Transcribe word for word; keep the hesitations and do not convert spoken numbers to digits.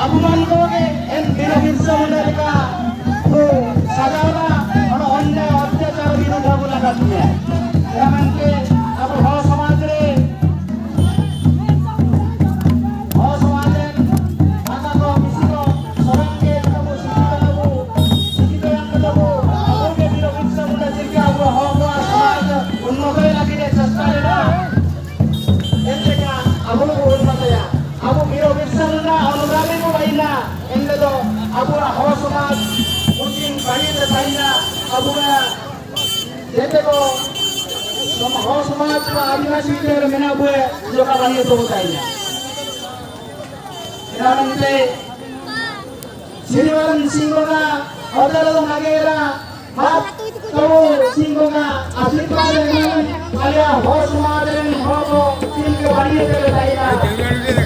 Abu mantoge en Biro Birsa Munda leka, o, sajaula, ono onne ottachar biruddhe abu lagadne. Eramante, abu ho somaj re, ho somaj re, aka ko, bisi ko, sorange, abu, sikito abu, sikito yang abu, abu ke Biro Birsa Munda sirke abu ho, ho somaj, unnoto lagide chesta re na. Endeka, abu lugu hurmat ya. Abu Biro Birsa Munda onuragi bu baina, ende do, abu a ho somaj, utin baina de baina, abu a, jete ko, som-, ho somaj ba adimasi de mena abu e, joka baina to baina. Eramante, Siribaran Singh ga, Otero Nagera, Mat Kau Singh ga, asirbad e, alia ho somaj ren ho ko, Singh ke bari e tere taina.